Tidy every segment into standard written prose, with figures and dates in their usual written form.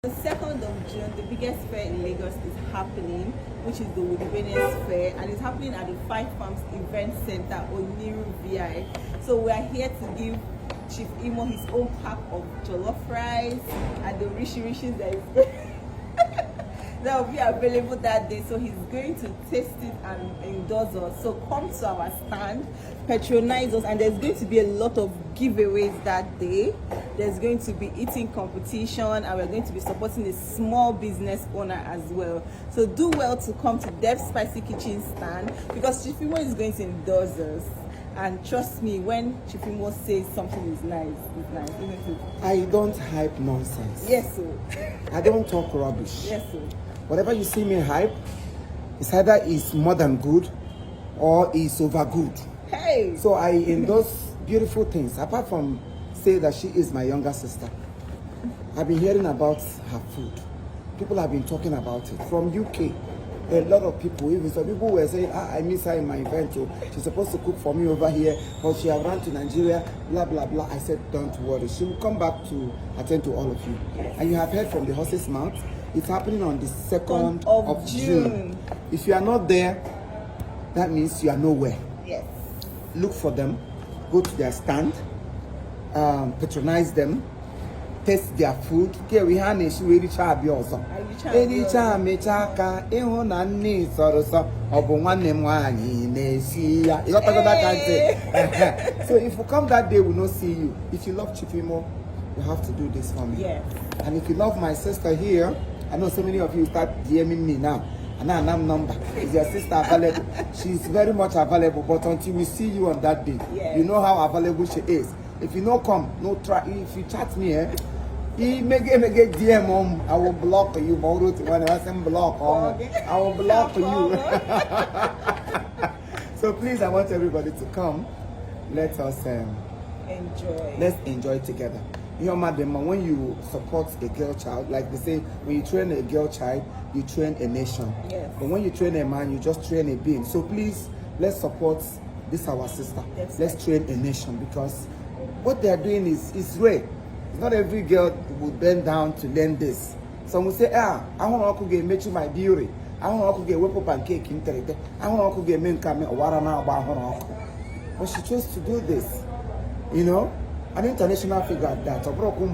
The 2nd of June, the biggest fair in Lagos is happening, which is the Woodibenius Fair, and it's happening at the Five Farms Event Center, Oniru VI. So we are here to give Chief Imo his own pack of jollof rice and the rishi that will be available that day. So he's going to taste it and endorse us. So come to our stand, patronize us, and there's going to be a lot of giveaways that day. There's going to be eating competition, and we're going to be supporting a small business owner as well. So do well to come to Debz Spicy Kitchen stand, because Chief Imo is going to endorse us. And trust me, when Chief Imo says something is nice, it's nice, isn't it? I don't hype nonsense. Yes, sir. I don't talk rubbish. Yes, sir. Whatever you see me hype, it's either is more than good or is over good. Hey! So I endorse beautiful things. Apart from say that she is my younger sister, I've been hearing about her food. People have been talking about it. From UK, a lot of people, even some people were saying, I miss her in my event. So she's supposed to cook for me over here, but she have run to Nigeria, blah, blah, blah. I said, don't worry. She will come back to attend to all of you. And you have heard from the horse's mouth. It's happening on the 2nd of June. If you are not there, that means you are nowhere. Yes. Look for them, go to their stand, patronize them, taste their food. Okay, we have a shoe also. So if you come that day, we will not see you. If you love Chief Imo, you have to do this for me. Yes. And if you love my sister here, I know so many of you start DMing me now. And now number. Is your sister available? She's very much available, but until we see you on that day, yes, you know how available she is. If you no come, no try. If you chat me, he may get DM on. I will block you. When I say block, I will block you. So please, I want everybody to come. Let us enjoy. Let's enjoy together. You know, madam, when you support a girl child, like they say, when you train a girl child, you train a nation. Yes. But when you train a man, you just train a being. So please, let's support this our sister. Yes, let's train a nation, because what they are doing is rare. Not every girl will bend down to learn this. Some will say, I want to get make my beauty. I want to get whip up and cake in Terete. I want to get men come about. But she chose to do this, you know. An international figure at that, local,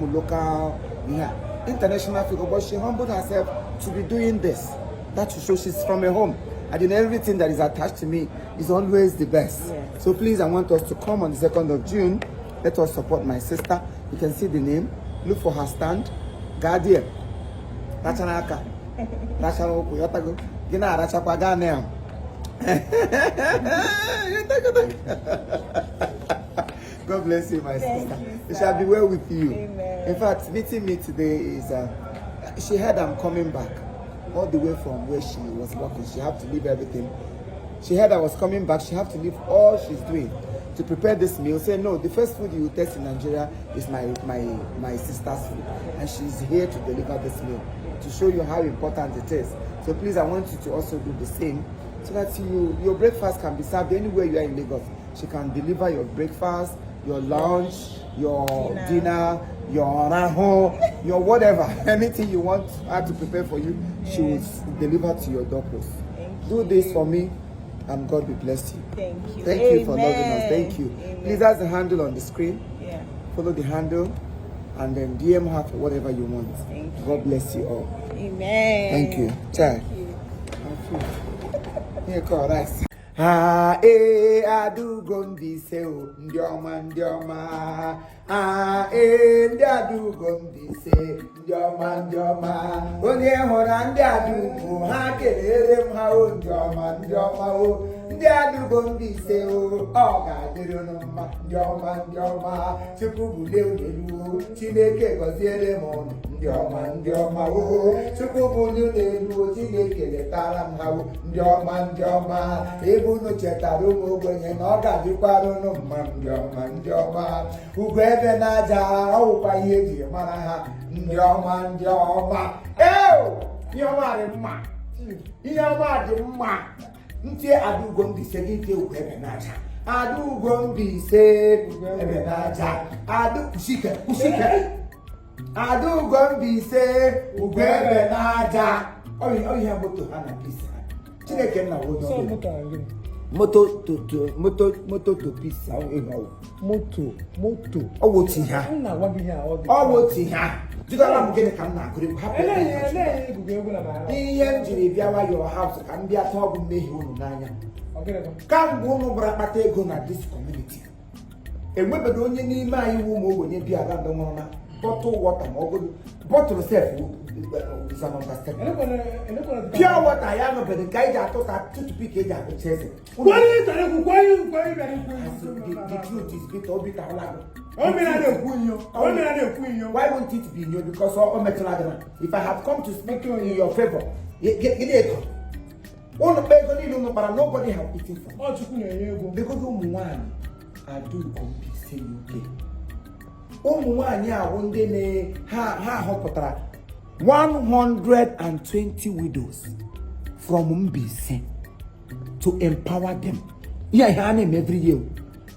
international figure, but she humbled herself to be doing this. That to show she's from a home. And then everything that is attached to me is always the best. Yes. So please, I want us to come on the 2nd of June. Let us support my sister. You can see the name. Look for her stand. Guardian. Rachanaka. Rachanoku. Yotago. Gina Rachakwa Ghanaian. God bless you, my sister. It shall be well with you. Amen. In fact, meeting me today is, she heard I'm coming back all the way from where she was working. She had to leave everything. She heard I was coming back. She had to leave all she's doing to prepare this meal. Say, no, the first food you taste in Nigeria is my sister's food. And she's here to deliver this meal, to show you how important it is. So please, I want you to also do the same, so that your breakfast can be served anywhere you are in Lagos. She can deliver your breakfast, your lunch, your dinner, your raho, your whatever, anything you want her to prepare for you, she will deliver to your doorpost. Do this for me, and God will bless you. Thank you. Thank you for loving us. Thank you. Amen. Please, that's the handle on the screen. Yeah. Follow the handle, and then DM her for whatever you want. Thank you. God bless you all. Amen. Thank you. Chai. Thank you. Here, call rice. Adu gondi seo ndioma. Ndi adu gondi se ndioma. Onye hora ndi adu ha kelere m ha o ndioma o. Ndi adu gondi seo ọ ga-adịrị unu mma ndioma. Chukwu bulie elu Chineke gọziere m ọnụ ndioma o. Chukwu bulie elu Chineke letara m ha o ndioma. Unu chetara ụmụ ogbenye na ọ ga-adịkwara unu mma ndioma. Ugwu ebe na-aja ọwụkwa ihe eji mara ha ndioma. Ihe ọma dị mma. Ihe ọma dị mma. Ntị Adaugo Mbaise gị nke ugwu ebe na-aja. Adaugo Mbaise ebe na-aja. Kwụsike. Adu gombi se ugwebe naja. Oh yeah, moto hana peace. Chineke na wo no. So moto angin. Moto to peace. Moto. Owo ti ha. Na wa bi ha all the. Owo ti ha. Jiga na mgene kam na akure happy. Ele gugu na na. Ihe njiri bia wa your house ka mbia to obu mehi unu n'anya. Ka mgbe unu gbara kpata ego na this community. Enwebedo onye n'ime anyị wu ma ogbenye bi aga ndo nwụrụ na bottle water ma ogodo bottle self is an understanding. Pure water ya no bedo ka iji atụta toothpick eji akụcha eze. Kwani tare ku kwani bere The truth is bitter obi ka wala. O mi na de kunyo. O mi na de kunyo. Why won't it be you? Because all metala gana. If I have come to speak in your favor, get it. All the people need no para nobody have eaten from. O chukwu na enye ego. Because ụmụnwaanyị adu kombi say UK. Ụmụnwaanyị a wonde ne ha họpụtara 120 widows from Mbise to empower them. Yeah, every year.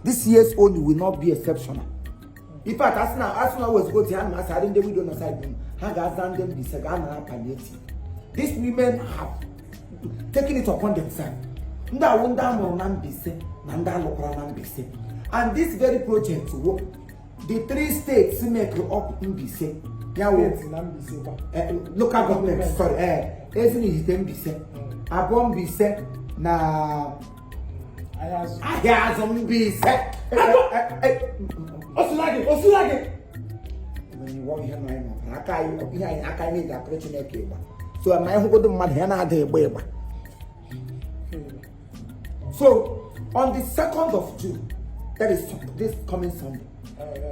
This year's only will not be exceptional. In fact, as now was go to hand, as I didn't widow no side them, them be palliative. These women have taken it upon themselves. And this very project, the 3 states make up Mbise. Local government, sorry, Mbise. Abom Mbise na Mbise. Osulage. When you walk here, I can't need that preaching a cable. So I might go to my hand at the way. So on the 2nd of June, that is this coming Sunday,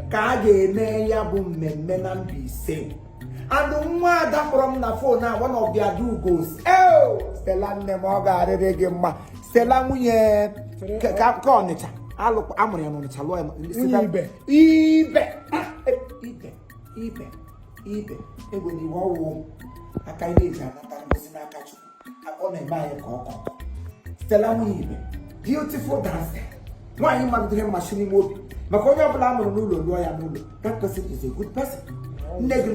Kage Meya Boom Menam be saved. And the one from the phone now, one of their do goes, oh, Stella Nemoga, Regema, Stella Muye, Cornita. I look Amorian on the Chaloy. Ibe. And when you walk home, I can't leave and I catch you. I want to buy a cocoa. Stella Muye, beautiful dancer. Why you want to have machine movie? Makoya Blamo Nulo, lawyer Nulo. That person is a good person. Never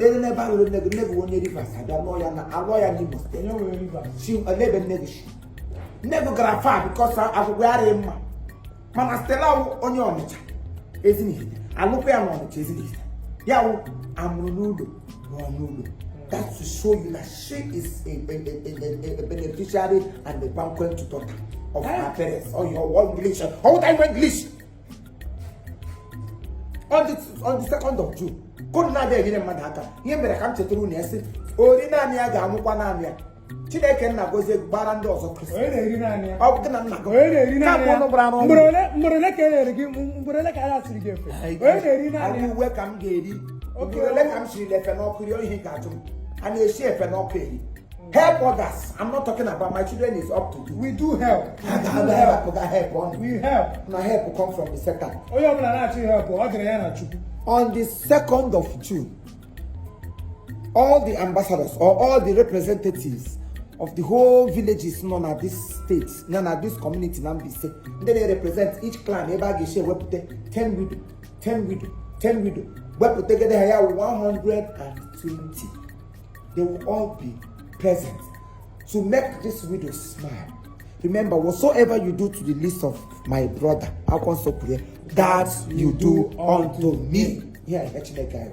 won any reverse. I don't know, a lawyer Nimo. She a labor negation. Never got far because I will wear him. Mama Stella on your nature, isn't it? I look on it, isn't it? Yeah, I'm Nudo. That's to show you that she is a beneficiary and the banquet to daughter of her parents or your one English. How would I know English? On the 2nd of June, couldn't I get a madaka? Here, I come to the room, yes, or in Aniaga, Mupanamia. Chineke na goze barando ọzọ Kristo. Eri nani. Ọ bụ na nna go. Eri nani. Ka bụ brano. Mbrele ka eri gi, mbrele ka ala siri gefe. Eri nani. Awu we kam geri. Mbrele kam shiri lefe na okuri o ihe ka ajum. And e share efe na okuri. Help others. I'm not talking about my children is up to do. We do help. We help. Now help will come from the second. Oyo bla na chi help. O dire ya na chukwu. On the 2nd of June, all the ambassadors or all the representatives of the whole villages known at this state, known at this community, Nambise, then they represent each clan. Everybody share 10 widow. We put together here 120. They will all be present to make this widow smile. Remember, whatsoever you do to the least of my brother, I can so clear that you do unto me. Yeah, actually, guy.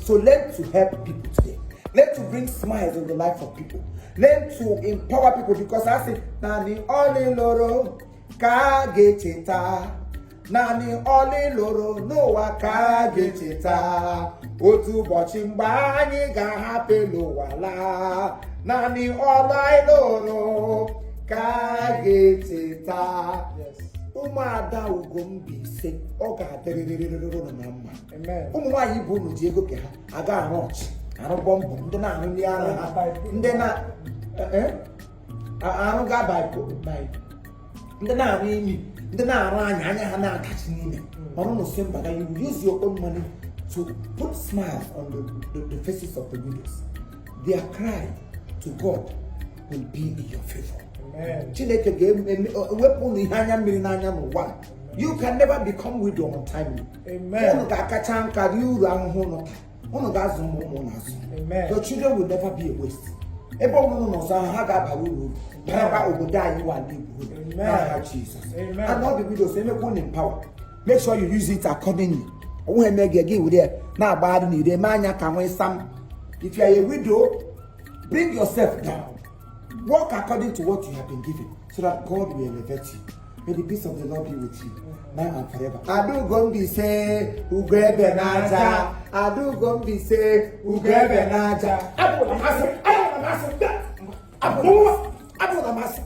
So learn to help people today. Learn to bring smiles in the life of people. Learn to empower people because I say, Nani Oli Loro Kagecheta. Nani Oli Loro Noa Kagecheta. Otu Bochimba Niga Happy Loala. Nani Oli Loro Kagecheta. Yes. Umada ugombi se oga dererererero na mama. Amen. Umwa yibo no Diego ke ha aga roch. Aro bombo ndị na anu ni ara ndị na anu ga bai ndị na anu imi ndị na arụ anya ha na akachi n'ime. Ọrụ no semba that you use your own money to put smiles on the faces of the widows. Their cry to God will be in your favor. Chineke ga-ewepụ ihe anya mmiri n'anya n'ụwa. You can never become widow untimely. Amen. Unu ga-akacha nka ri uru ahụhụ nọ. Amen. Your children will never be a waste. Amen. Jesus. Amen. And all the widows, they make in power. Make sure you use it accordingly. If you are a widow, bring yourself down. Walk according to what you have been given, so that God will elevate you. May the peace of the Lord be with you now and forever. Adu gombi say ugrebe naja. Adu gombi say ugrebe naja. Abu namasa.